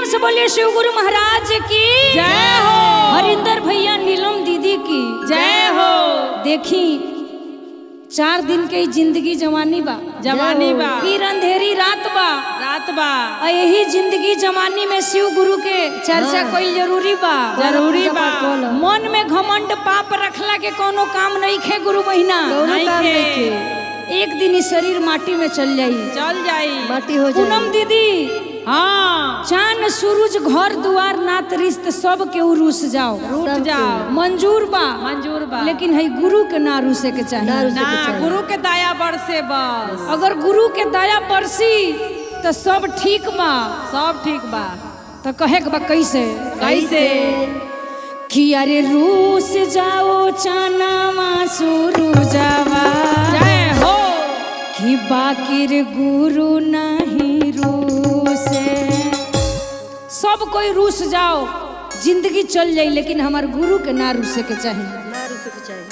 प्रेम से बोलिए शिव गुरु महाराज की जय हो। हरिंदर भैया नीलम दीदी की जय हो। देखी 4 दिन के ही जिंदगी जवानी बा, जवानी बा, फिर अंधेरी रात बा, रात बा। और यही जिंदगी जवानी में शिव गुरु के चर्चा कईल जरूरी बा, जरूरी बा। मन में घमंड पाप रखला के कोनो काम नहीं खे गुरु महीना, नहीं खे। एक दिन ही शरीर माटी में चल जाई, चल जाई, माटी हो जाई। पूनम दीदी हाँ, चांद सूरज घर दुआर नात रिश्त सब के रूस जाओ, रूठ जाओ, मंजूर बा, मंजूर बा, लेकिन है गुरु के ना रूसे के चाहिए ना। गुरु के दया बरसे बस, अगर गुरु के दया बरसी तो सब ठीक बा, सब ठीक बा। तो कहे के बा कैसे कैसे कि अरे रूस जाओ चानावा सूरुजावा, जय हो, कि बाकिर गुरु नहीं रूसे। सब कोई रूस जाओ जिंदगी चल जाई, लेकिन हमार गुरु के ना रूसे के चाहिए, ना रूसे के चाहिए।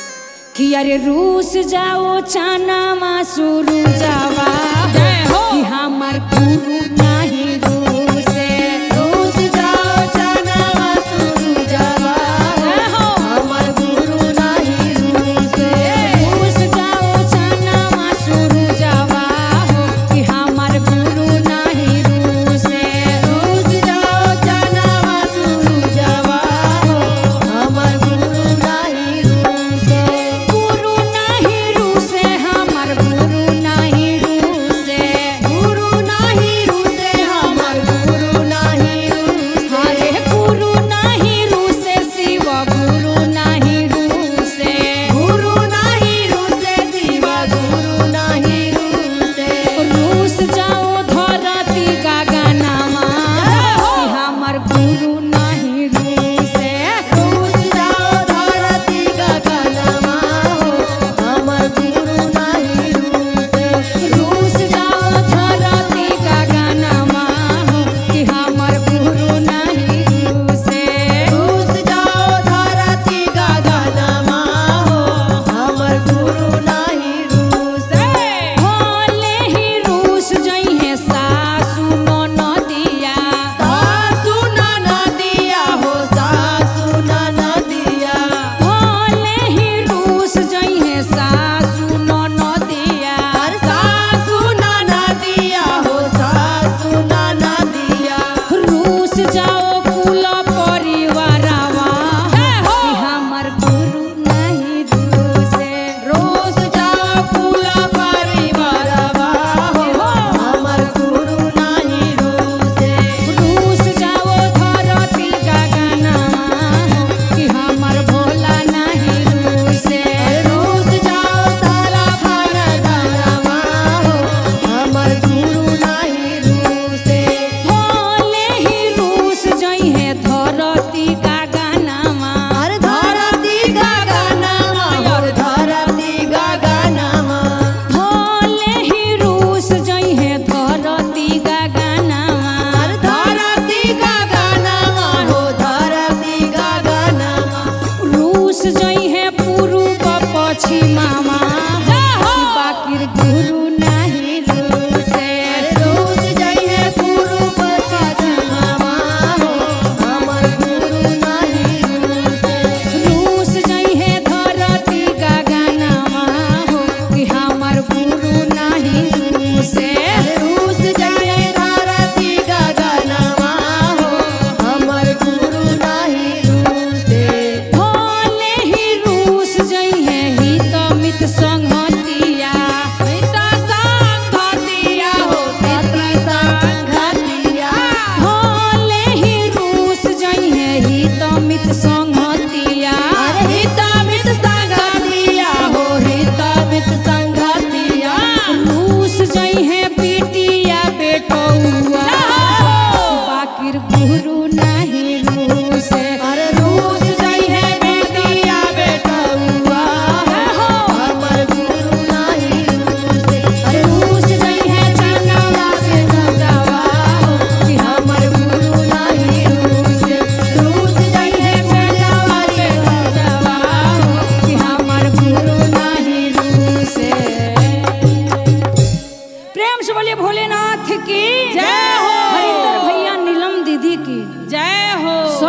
कि अरे रूस जाओ चानावा सूरुजावा, जय हो, कि हमार गुरु नहीं रूसे। रूस जाओ चानावा सूरुजावा, जय हो, हमार गुरु नहीं रूसे। रूस जाओ चानावा सूरुजावा, कि हमार गुरु नहीं रूसे। रूस जाओ चानावा सूरुजावा, हमार गुरु नहीं रूसे। गुरु नहीं रूसे, हमार गुरु नहीं रूसे।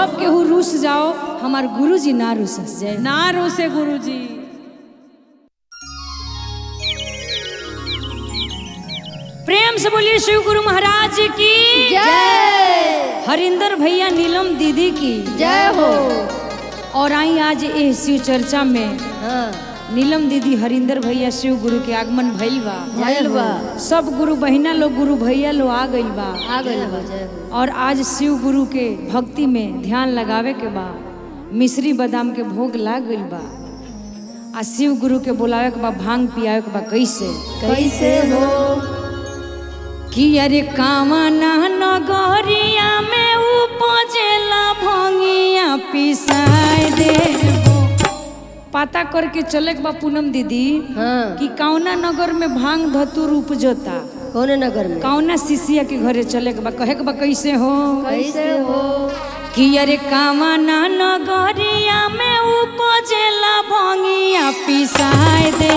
सब केहू रूस जाओ, हमार गुरुजी ना रूसस। जय। ना रूसे गुरुजी। प्रेम से बोलिए शिव गुरु महाराज की जय। हरिंदर भैया नीलम दीदी की जय हो। और आई आज एह शिव चर्चा में हाँ। नीलम दीदी हरिंदर भैया शिव गुरु के आगमन भइल बा। भइल बा। सब गुरु बहिना लोग गुरु भैया लोग आ गइल बा। आ गइल बा। जय हो। और आज शिव गुरु के भक्ति में ध्यान लगावे के बा। मिश्री बादाम के भोग लाग गइल बा आ शिव गुरु के बोलावे के बा, भांग पियावे के बा। कैसे? कैसे हो? कि अरे कामना नगरिया में उपजेला भंगिया पिसाए देबो। पता करके चले के बा पूनम दीदी हाँ। कि कौना नगर में भांग धतूर उपजता। कौन नगर में? कौना शिशिया के घरे चले के बा। कहे के बा कैसे हो? कैसे हो? कि अरे कामना नगरिया में उपजेला भंगिया पिसाए दे,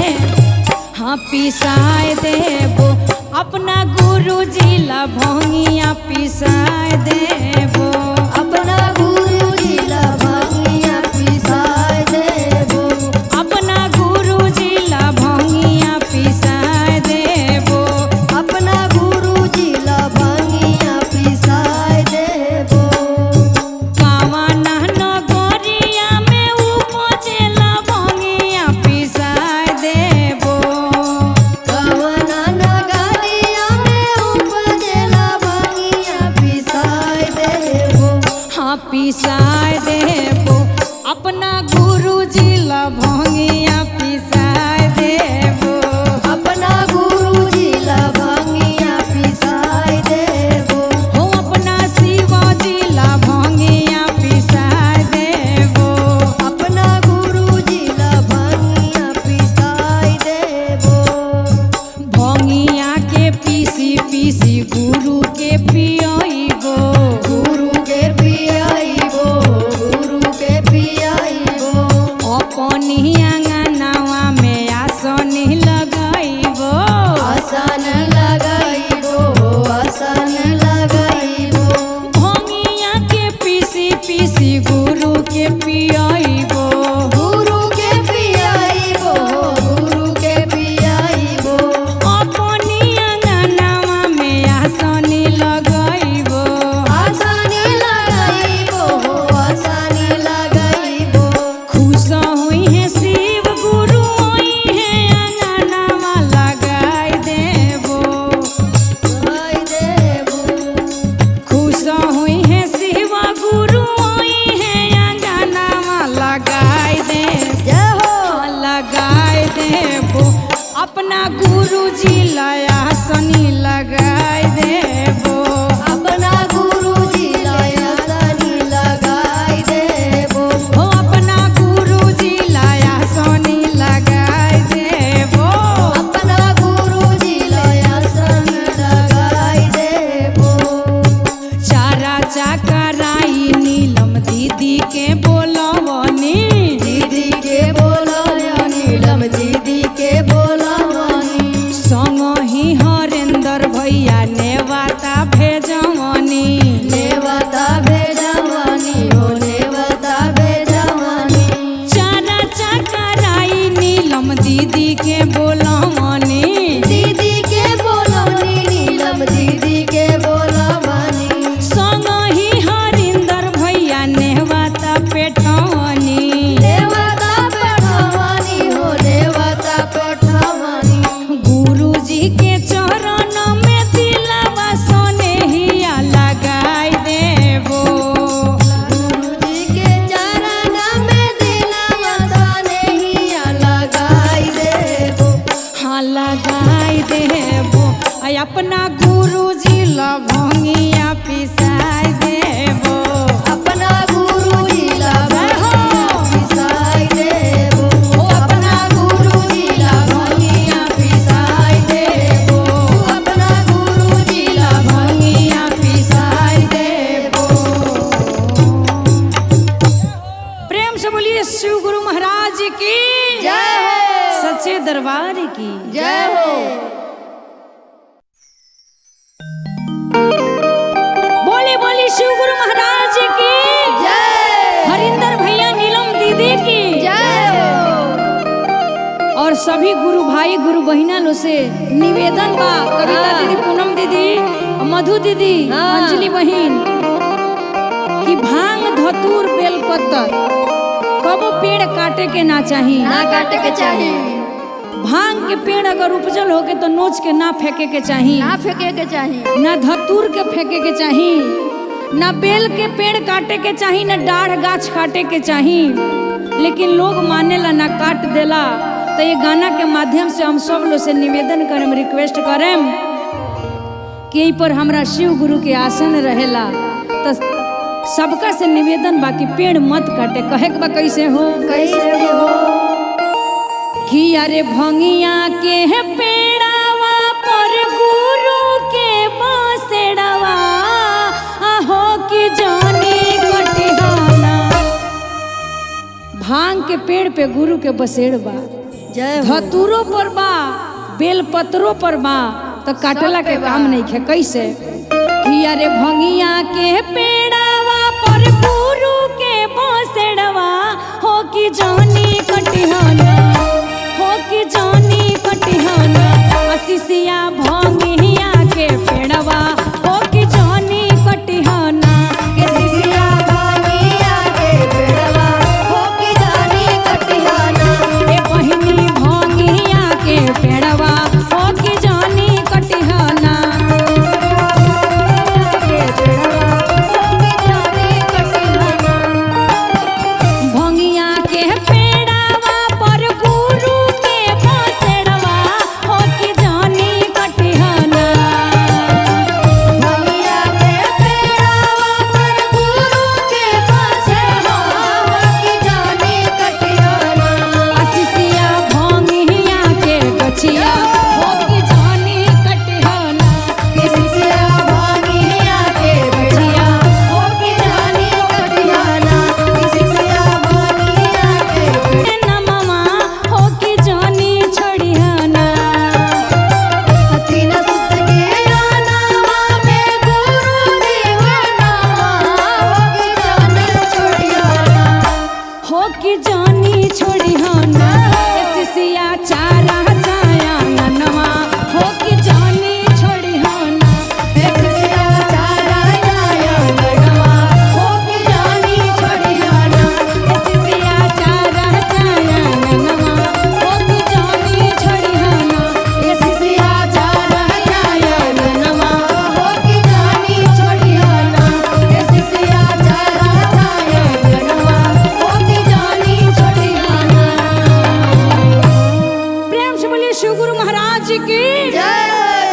हाँ पिसाए देबो। अपना गुरु जी ला भंगिया पिसाए देबो। अपना गुरु जी ला भंगिया पिसाए देबो। अपना गुरु जी ला भंगिया पिसाए देबो। अपना गुरु जी ला भंगिया पिसाए देबो। कामना नगरिया में उपजेला भंगिया पिसाए देबो। कवना नगरिया में उपजेला भंगिया पिसाए देबो। हाँ पिसाए देबो। अपना गुरु जी ला भंगिया पिसाए देबो। अपना गुरु जी ला भंगिया पिसाए देबो। हो अपना शिव जी ला भंगिया पिसाए देबो। अपना गुरु जी ला भंगिया पिसाए देबो। भंगिया के पीसी पीसी गुरु के पियइबो। गुरु के पियाइबो, गुरु के पियाइबो। अपनी आंगनवा में आसनी लगइबो। आसन लगाइबो, आसन लगाइबो। भंगिया के पीसी पीसी गुरु के पियइबो। गुरु के पियाइबो, गुरु के पियाइबो। अपनी आंगनवा में आसनी लगइबो। आसन लगाइबो, आसन लगाइबो। खुश हुई है शिव गुरु आई है आंगनवा लगाई देबो। लगाई देबो। खुश हुई है शिव गुरु आई है आंगनवा लगाई दे, जय हो। लगाई देबो। अपना गुरु जी लाया सनी लगाई देबो। अपना गुरु जी लाया सनी लगाई देबो। हो अपना गुरु जी लाया सनी लगाई देबो। अपना गुरु जी लाया सनी लगाई देबो। चारा चाकराई नीलम दीदी के बोलवनी। दीदी के बोलाया नीलम दीदी के बोलावानी। सभी गुरु भाई गुरु बहिना लो से निवेदन बा, कविता हाँ। दीदी, पूनम दीदी, मधु दीदी, हाँ। अंजलि बहिन, कि भांग धतूर बेलपत्तर कबो पेड़ काटे के ना चाही। ना काटे के चाही। भांग के पेड़ अगर उपजल होके तो नोच के ना फेंके के चाही, ना फेंके के चाही। ना धतूर के फेंके के चाही, ना बेल के पेड़ काटे के चाही, ना डाढ़ गाछ काटे के चाही। लेकिन लोग मानेला ना, काट देला। तो ये गाना के माध्यम से हम सब लोग से निवेदन करम, रिक्वेस्ट करम कि यही पर हमरा शिव गुरु के आसन रहेला, तो सबका से निवेदन बाकी पेड़ मत काटे। कहे के बा कैसे हो, कैसे हो? कि अरे भंगिया के पेड़ावा पर गुरु के बसेड़ावा आहो कि जानी कटिहाना। भांग के पेड़ पे गुरु के बसेड़ बा, जय हो। धतूरो पर बा, बेलपत्रो पर बा, तो काटला के काम नहीं खे। कैसे? कि अरे भंगिया के पेड़ावा पर गुरु के बसेड़वा हो कि जानी कटिहाना, हो कि जानी कटिहाना। असिसिया भंगिया के पेड़वा हो कि जानी कटिहाना। के सिसिया भांगिया के पेड़वा हो कि जानी कटिहाना। ए बहिनी भंगिया के पेड़वा हो कि जानी कटिहाना। के पेड़वा हो कि जानी कटिहाना। भंगिया के पेड़ावा पर गुरु के बसेड़वा हो कि जानी कटिहाना। भंगिया के पेड़वा पर गुरु के बसेड़वा हो कि जानी कटिहाना। असिसिया भंगिया के गछिया हो कि जानी कटिहाना। किसिया भांगिया के पेड़वा हो कि जानी कटिहाना। किसिया भांगिया के नमवा हो कि जानी छोड़िहाना। तीन सुत के नामा में गुरु दीवाना हो कि जानी छोड़ियाना। हो कि जानी छोड़िहाना। सिसिया चारा चाया ननवा हो कि जानी छोड़िहाना। किसिया चारा जाया ननवा हो कि जानी छोड़ियाना। सिसिया चारा चाया ननवा हो कि जानी छोड़िहाना। किसिया चारा जाया ननवा हो कि जानी छोड़ियाना। किसिया चारा जाया ननवा हो कि जानी छोड़ियाना। प्रेम से बोलिए शिव गुरु महाराज की जय हो, जय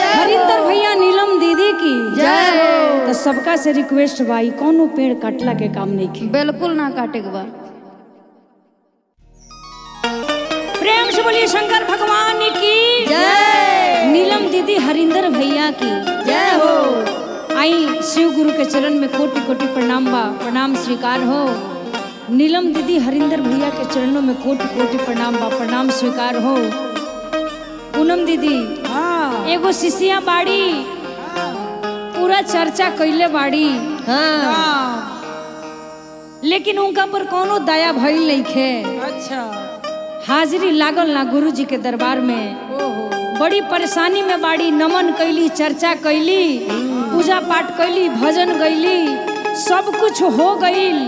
हो। हरिंदर भैया, नीलम दीदी की जय हो। तो सबका से रिक्वेस्ट भाई, कोनो पेड़ काटला के काम नहीं खे, बिल्कुल ना काटे के बा। प्रेम से बोलिए शंकर भगवान की जय। नीलम दीदी, हरिंदर भैया की जय हो। आई शिव गुरु के चरण में कोटि कोटि प्रणाम बा, प्रणाम स्वीकार हो। नीलम दीदी, हरिंदर भैया के चरणों में कोटि कोटि प्रणाम बा, प्रणाम स्वीकार हो। पूनम दीदी, हाँ। एगो शिशिया बाड़ी पूरा चर्चा कैले बाड़ी, हाँ। हाँ। लेकिन उनका पर कोनो दया भइल नहीं खे। अच्छा। हाजिरी लागल ना गुरु जी के दरबार में। ओहो। बड़ी परेशानी में बाड़ी, नमन कैली, चर्चा कैली, पूजा पाठ कैली, भजन गैली, सब कुछ हो गईल,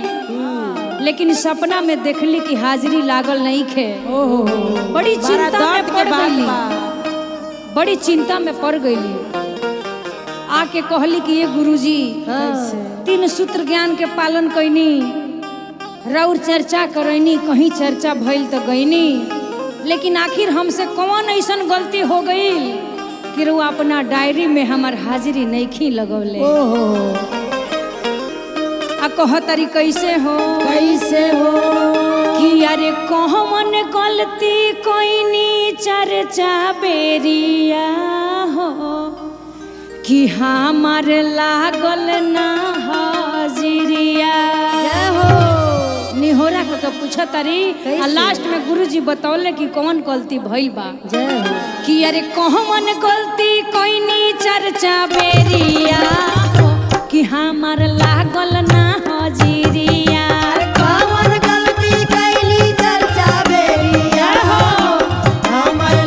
लेकिन सपना में देखली कि हाजिरी लागल नहीं खे। ओहो। बड़ी बड़ा चिंता में दर्द के पड़ बात गईली, बा। बड़ी चिंता में पड़ गईली। आके कहली कि ये गुरुजी, तीन सूत्र ज्ञान के पालन कैनी, राउर चर्चा करैनी, कहीं चर्चा भइल तो गईनी, लेकिन आखिर हमसे कौन ऐसन गलती हो गई कि रुआ अपना डायरी में हमार हाजिरी नईखी लगौले। ओहो। आ कहतरी कैसे हो, कैसे हो? कि अरे कहवन गलती कोइनी चर्चा बेरिया हो कि हमार लागल ना हाजिरिया। जय हो। निहोरा के पूछा तारी, आ लास्ट में गुरुजी बतौले कि कौन गलती भइल बा। जय हो। कि अरे कहवन गलती कोइनी चर्चा बेरिया हो कि हमार लागल ना हाजिरिया। कौन गलती कैली चर्चा बेरिया हो, हमर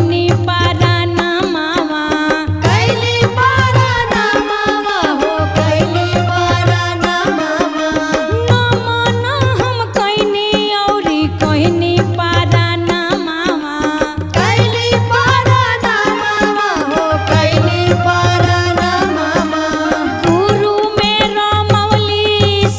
कैनी पारा ना मावा। कैली पारा ना मामा हो, कैली पारा ना मामा। ना माना हम कैनी औरी कैनी पारा ना मावा। कैली पारा ना मामा हो, कैली पारा ना मामा। गुरु मेरा मौली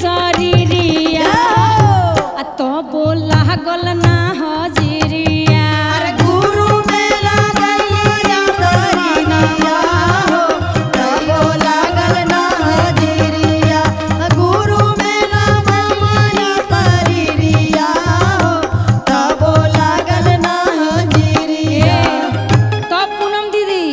शरीरिया आ तो बोला गल ना हजरिया। अरे गुरु मेरा गैलिया सरिया हो, तबो लागल ना हजरिया। गुरु मेरा ममया सरिया हो, तबो लागल ना हजरिया। तब पूनम दीदी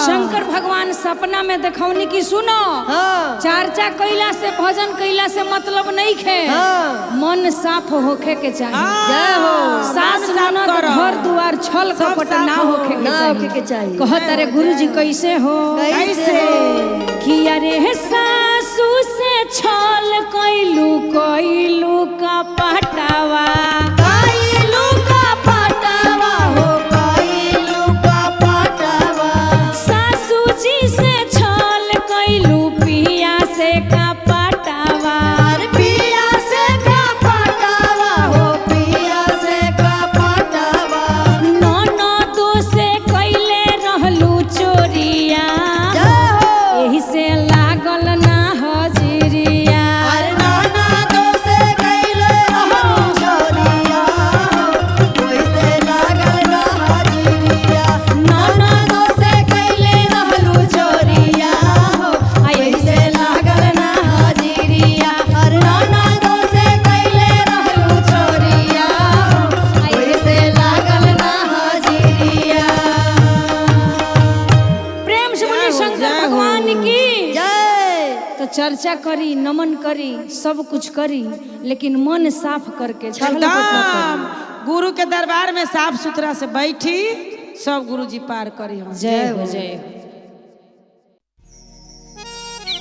शंकर भगवान सपना में देखौनी कि सुनो, हाँ। चर्चा कैला से भजन कैला से मतलब नहीं खे, हाँ। मन साफ होखे के चाहिए। जय हो। सास मन साफ ननद करो। घर दुआर छल सब कपट साफ ना हो। होखे के ना होखे के चाहिए। चाहिए। कहत अरे गुरुजी कैसे हो, कैसे कि अरे सासू से छल कैलू कैलू का पटावा। कैलू का पटावा हो, कैलू का पटावा। सासू जी से छल कैलू पिया से का पटावा। अरे पिया से का पटावा हो, पिया से का पटावा। ननदो से कैले रहलू चोरिया, जय हो। एही से लागल ना हजरिया। अरे नाना दो से कैले रहलू चोरिया हो, ओहि से लागल ना हजरिया। नाना दो से कैले रहलू चोरिया हो, ओहि से लागल ना हजरिया। अरे नाना दो से कैले रहलू चोरिया हो, ओहि से लागल ना हजरिया। प्रेम से बोलिए शंकर जय हो। भगवान की जय। तो चर्चा करी, नमन करी, सब कुछ करी, लेकिन मन साफ करके छल कपट ना एकदम गुरु के दरबार में साफ सुथरा से बैठी सब गुरु जी पार करी हम। करी। जय हो, जय हो।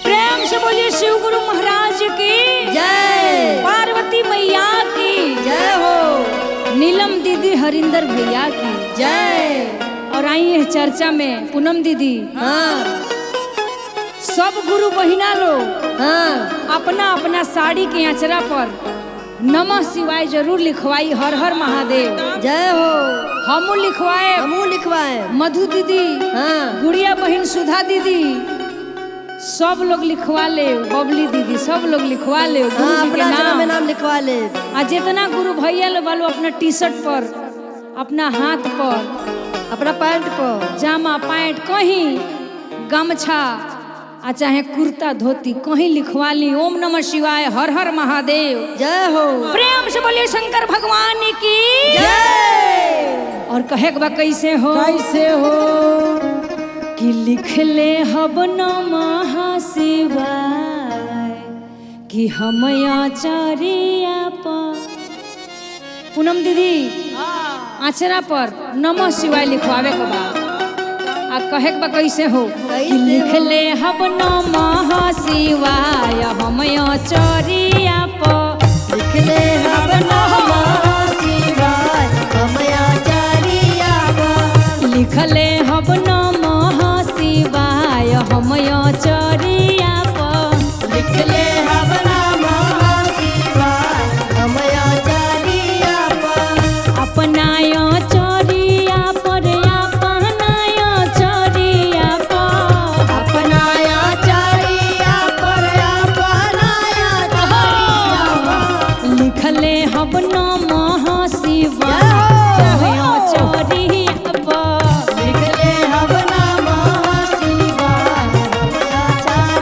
प्रेम से बोलिए शिव गुरु महाराज की जय। पार्वती मैया की जय हो। नीलम दीदी हरिंदर भैया की जय। और आई है चर्चा में पूनम दीदी। हाँ। सब गुरु बहिना लोग हाँ। अपना अपना साड़ी के अचरा पर नमः शिवाय जरूर लिखवाई, हर हर महादेव। जय हो। हमू लिखवाए, हमू लिखवाए। मधु दीदी, हाँ। गुड़िया बहन सुधा दीदी, सब लोग लिखवा ले, बबली दीदी, सब लोग लिखवा ले गुरु हाँ, जी के अपना अचरा में नाम। नाम लिखवा ले। आ जितना गुरु भैया लो वालो अपना टी शर्ट पर, अपना हाथ पर, अपना पैंट पर, जामा पैंट कहीं गमछा आ चाहे कुर्ता धोती कहीं लिखवा ली ओम नमः शिवाय हर हर महादेव। जय हो। प्रेम से बोलिए शंकर भगवान की जय। और कहे के बा कैसे हो, कैसे हो कि लिख ले हब नमः शिवाय कि हम आचार्य पर। पूनम दीदी आचरा पर नमः शिवाय लिखवावे के बा आ कहे के बा कैसे हो कि लिख ले हब नमः शिवाय हम आचार्य पर। लिख ले हब नमः शिवाय हम आचार्य पर। लिख ले हब नमः शिवाय हम आचार्य पर। लिख ले हब नमः शिवाय हम आचार्य पर। अपना आचार्य पर, अपना आचार्य पर, अपना आचार्य पर, अपना आचार्य पर। लिख ले हब नमः शिवाय हम आचार्य पर। लिख ले हब नमः शिवाय हम आचार्य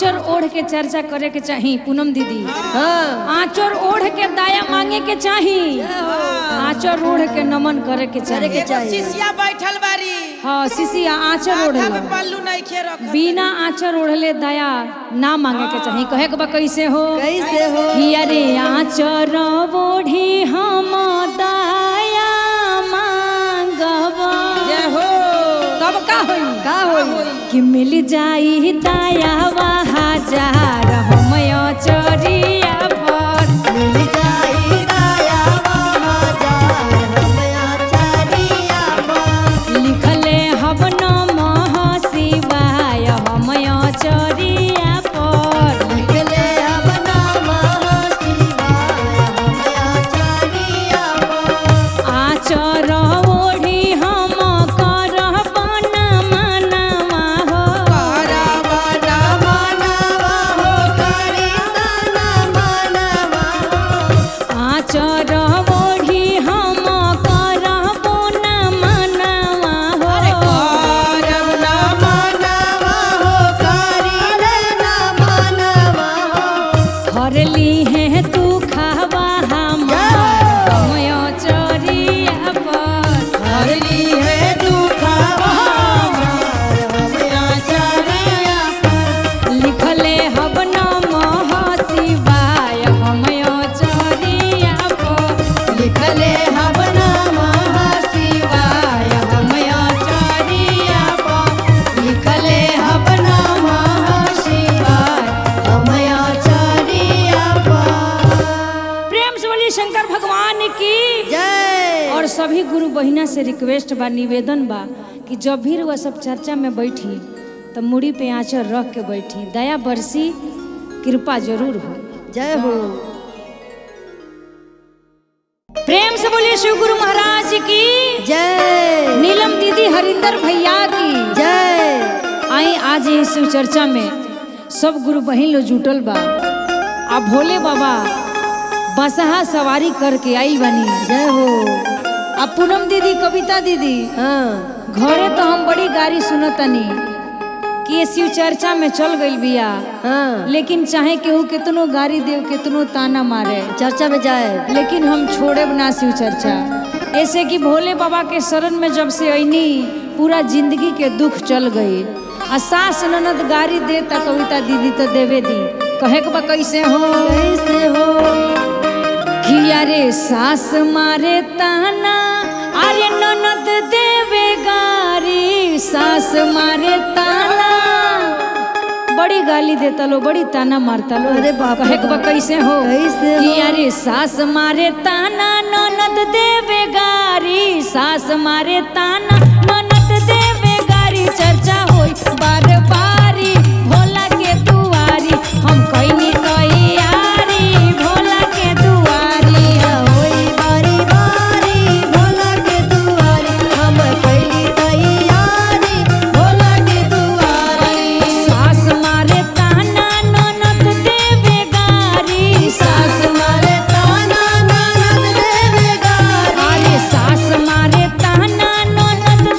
आंचर ओढ़ के चर्चा करे के चाही पूनम दीदी। हाँ। आंचर ओढ़ के दया मांगे के चाही, आंचर ओढ़ के नमन करे के करे के चाही। एगो चाहिए। शिष्या बैठल बारी, हाँ शिशिया आंचर माथा ओढ़ल, पे पल्लू नइखे रखल। बिना आंचर ओढ़ले दया ना मांगे के चाही। कहे के बा कैसे हो? कैसे हो? कि अरे आंचर ओढ़ी हम दया मांगब, जय हो। तब का होई? का होई? कि मिल जाई दया हजार हम चरिया पर। मिल जाई दया हजार हम आचारिया पर। लिखले हब नमः शिवाय हम चरिया पर। लिखले अब नमः शिवाय हम आचारिया पर। आचर ओढ़ी हम करब न मनवा हो। करब न मनवा हो करी तना मनवा हो। आचर ओढ़ी हम करब न मनवा हो। करब न मनवा हो करी ना मनवा हो। हरली है तू खावा हमार हम चरिया पर। हरली है दुखवा हम आचारिया पर। लिखले हब नमः शिवाय हम चरिया पर। लिखले हब नमः शिवाय हम आचारिया पर। लिखले हब नमः शिवाय हम आचारिया पर। प्रेम से बोलिए शंकर भगवान की जय। और सभी गुरु बहिना से रिक्वेस्ट बा, निवेदन बा कि जब भी वह सब चर्चा में बैठी तो मुड़ी पे आंचर रख के बैठी, दया बरसी, कृपा जरूर हो। जय हो। प्रेम से बोलिए शिव गुरु महाराज की जय। नीलम दीदी हरिंदर भैया की जय। आई आज ये शिव चर्चा में सब गुरु बहिन लोग जुटल बा। आ भोले बाबा बसहा सवारी करके आई बनी। जय हो। आ पूनम दीदी, कविता दीदी, हाँ। घरे तो हम बड़ी गारी सुनतनी कि ये शिव चर्चा में चल गई बिया, हाँ। लेकिन चाहे केहू केतनो गारी देव, केतनो ताना मारे, चर्चा में जाए, लेकिन हम छोड़े ना शिव चर्चा। ऐसे कि भोले बाबा के शरण में जब से ऐनी पूरा जिंदगी के दुख चल गई। आ सास ननद गारी दे ता कविता दीदी तो देवे दी। कहे के बा कैसे हो? कैसे हो? कि अरे सास मारे ताना, अरे ननद देवे गारी। सास मारे ताना, बड़ी गाली देता लो, बड़ी ताना मारता लो। अरे बाप रे कहे के बा कैसे हो? कैसे कि हो? अरे सास मारे ताना, ननद देवे गारी। सास मारे ताना, ननद देवे गारी। चर्चा होई बार बारी भोला के दुआरी, हम कइनी तैयारी भोला के दुआरी। होई बारी बारी भोला के दुआरी, हम कैली तैयारी भोला के दुआरी। सास मारे ताना, ननद देवे गारी। सास मारे ताना, ननद देवे गारी। अरे सास मारे ताना, ननद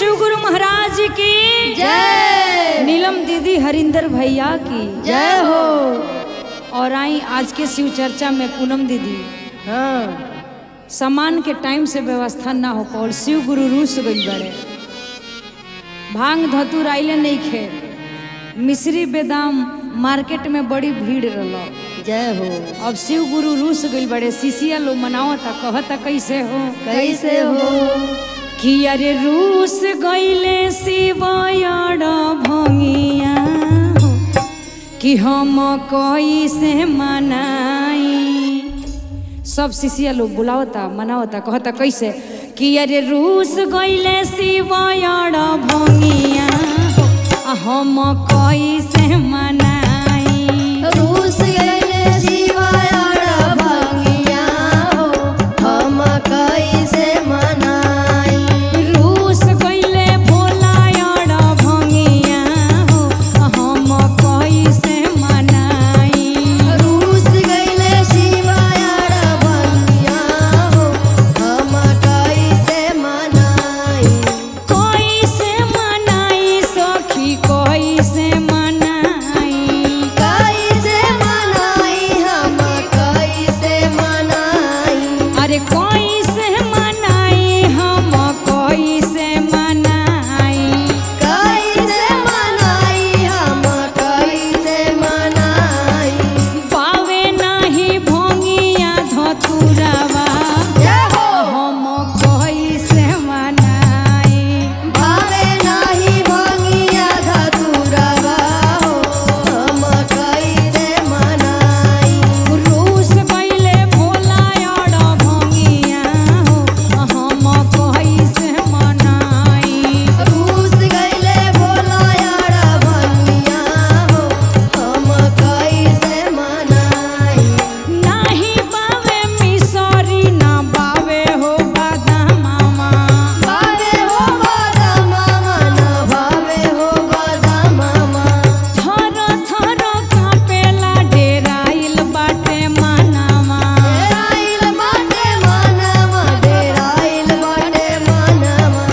शिव गुरु महाराज की जय। नीलम दीदी हरिंदर भैया की जय हो। और आई आज के शिव चर्चा में पूनम दीदी। हाँ, सामान के टाइम से व्यवस्था ना हो पाओ, शिव गुरु रूस गई बड़े, भांग धतूर आइले नहीं खे, मिश्री बेदाम मार्केट में बड़ी भीड़ रलो। जय हो। अब शिव गुरु रूस गई बड़े, शिशिया लो मनावता कहता कैसे हो, कैसे हो कि अरे रूस गईले शिवयड़ भंगिया हो, कि हम कैसे मनाई। सब शिष्य लोग बुलावता मनावता कहता कैसे कि अरे रूस गईले शिवयड़ भंगिया हो, हम कैसे मनाई। रूस गईले शिवयड़ भंगिया हो, हम कैसे मनाई। रूस गईले भोलायड़ भंगिया हो, हम कैसे मनाई। रूस गईले शिवयड़ भंगिया हो, हम कैसे मनाई। कैसे मनाई सखी कैसे मनाई, कैसे मनाई हम कैसे मनाई। अरे कैसे मनाई हम कैसे मनाई। कैसे मनाई हम कैसे मनाई। पावे नाही भोंगिया धतुरावा, जय हो। हम कैसे मनाई। भावे नाही भंगिया धतुरवा हो, हम कैसे मनाई। रूस गईले भोलायड़ भंगिया हो, हम कैसे मनाई। रूस गईले भोलायड़ भंगिया हो, हम कैसे मनाई। नाही बावे मिसरी ना बावे हो बादामामा, भावे हो बादामामा ना भावे हो बादामामा। थर थर कापेला डेराइल बाटे मानामा। डेराइल बाटे मानामा, डेराइल बाटे मानामा।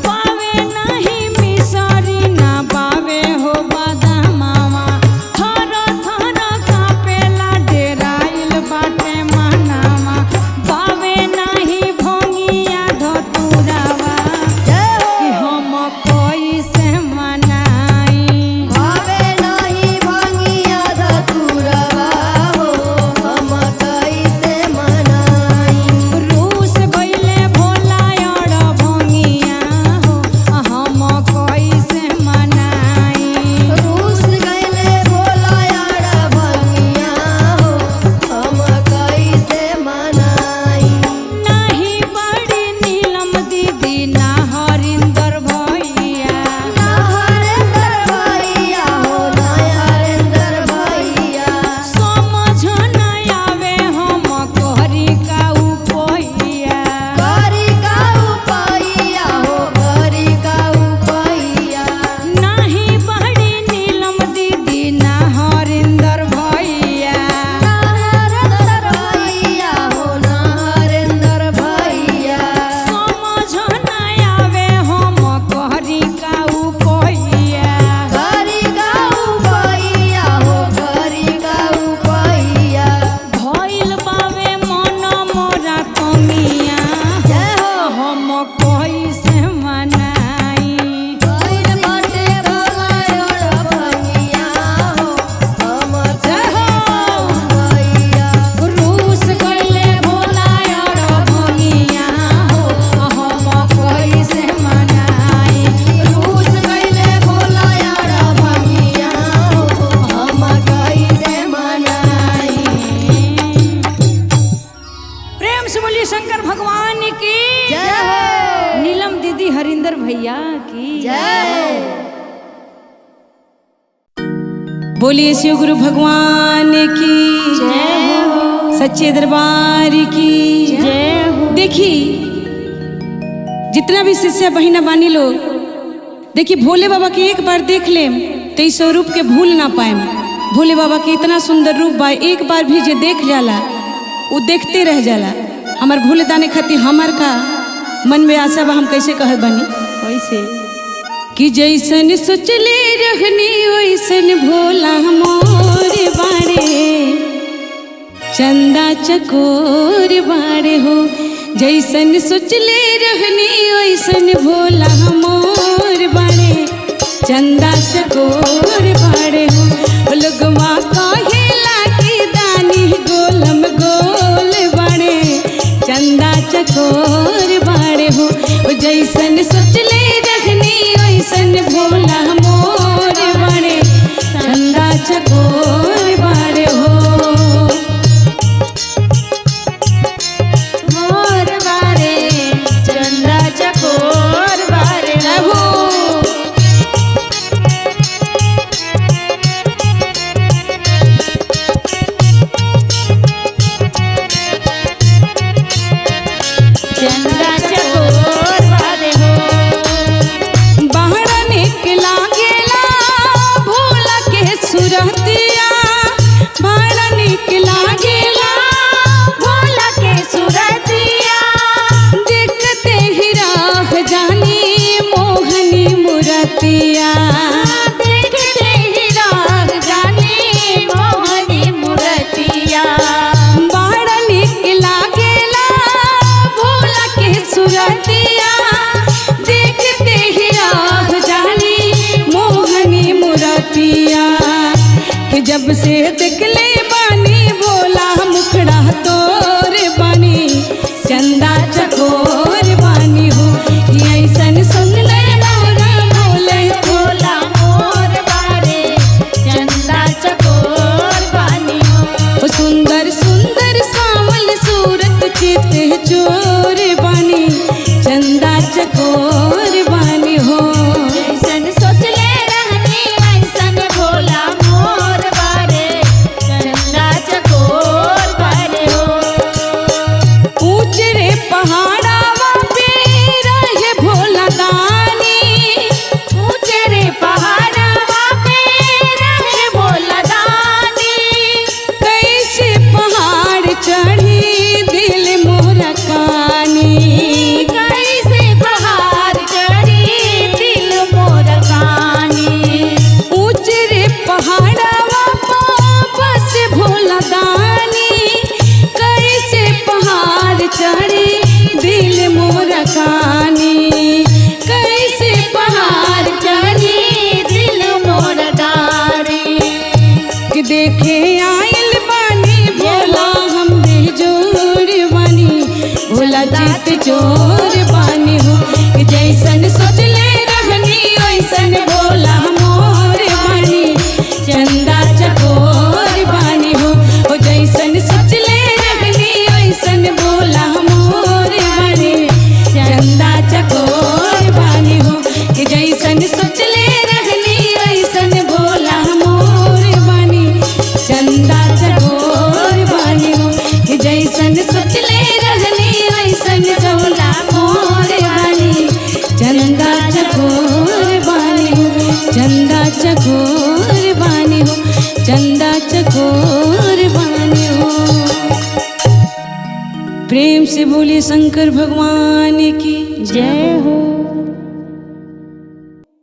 बावे नाही मिसरी ना बावे हो बादामामा, थर थर कापेला डेराइल बाटे मानामा। बावे नाही भोंगिया धतुरावा, जय हो। कि हम कैसे मनाई। भावे नाही भंगिया धतुरवा हो, हम कैसे मनाई। रूस गईले भोलायड़ भंगिया हो, हम कैसे मनाई। रूस गईले भोलायड़ भंगिया हो, हम कैसे मनाई। नाही बड़ी नीलम दीदी ना हरिंदर भैया, ना हरेंद्र भैया हो, ना हरेंद्र भैया। समझ न आवे हम करी का उपैया। करी का उपाइया हो, करी का उपाइया। नाही बड़ी नीलम दीदी ना हरिंदर भैया, ना हरेंद्र भैया हो, ना हरेंद्र भैया। समझ न आवे हम करी का उपैया। करी का उपाइया हो, करी का उपाइया। भइल बावे मन मोरा कमिया, जय हो। हम कैसे मनाई। भइल बाटे भोलायड़ भंगिया हो, हम जय हो। भैया। रूस गईले भोलायड़ भंगिया हो, हम कैसे मनाई। रूस गईले भोलायड़ भंगिया हो, हम कैसे मनाई। प्रेम से बोलिए शंकर भगवान की जय हो। नीलम दीदी हरिंदर भैया की जय। बोलिए शिव गुरु भगवान की जय हो। सच्चे दरबार की जय हो। देखी जितना भी शिष्य बहिना बानी लोग, देखी भोले बाबा के एक बार देख लेम तो इस स्वरूप के भूल ना पाएम। भोले बाबा के इतना सुंदर रूप बा, एक बार भी जे देख जाला वो देखते रह जाला। हमार भोले दाने खातिर हमार का मन में आशा बा, हम कैसे कहत बानी कैसे? कि जैसन सोचले रहनी वैसन भोला मोर बाड़े, चंदा चकोर बाड़े हो। जैसन सोचले रहनी वैसन भोला मोर बाड़े, चंदा चकोर बाड़े हो। लोगवा कहेला कि दानी गोलम गोल बाड़े, चंदा चकोर बाड़े हो। जैसन सोचले रहनी वैसन भोला मोर बाड़े, चंदा चकोर बाड़े हो। मोर बारे चंदा चकोर बारे हो। चंदा चकोर बारे हो। बाहर निकला गेला भोला के सुरतिया, बाहर निकला गेला भोला के सुरतिया, देखते ही राह जानी मोहनी मुरतिया, देखते ही राग जानी मोहनी मुरतिया। बाहर निकला गेला भोला के सुरतिया, देखते ही राह जानी मोहनी मुरतिया। कि जब से देखले बानी भोला मुखड़ा तोर बानी, चंदा चकोर बानी हो। कि ऐसन सुंदर मोरा भोले भोला मोर बारे चंदा चकोर बानी हो। ओ सुंदर सुंदर सावल सूरत चित चोर बानी, चंदा चकोर बानी हो। जैसन सोचले रहनी ऐसन भोला मोर बारे चंदा चकोर बारे हो। ऊंच रे पहाड़ावा पे रहे भोला दानी, ऊंचे रे पहाड़वा पे रहे भोला दानी, कैसे पहाड़ चढ़ी दिल मोरा कानी, कैसे पहाड़ चढ़ी दिल मोर कानी। ऊंच रे पहाड़ावा बस भोला दानी, कैसे पहाड़ चढ़ी दिल मोरा कानी, कैसे पहाड़ चढ़ी दिल मोर दानी। कि देखे आइल बानी भोला हम बेजोर बानी, भोला चित चोर बानी हो। कि जैसन सोचले रहनी वैसन भोला मोर बानी, चंदा चकोर बानी हो। ओ जैसन सोचले रहनी वैसन भोला मोर बानी, चंदा चकोर बानी हो। कि जैसन सोचले रहनी वैसन भोला मोर बानी, चंदा चकोर बानी हो। कि जैसन सोचले रहनी वैसन भोला मोर बानी, चंदा चकोर बानी हो। चंदा चकोर बानी हो, चंदा चकोर बानी हो। प्रेम से बोले शंकर भगवान की जय हो।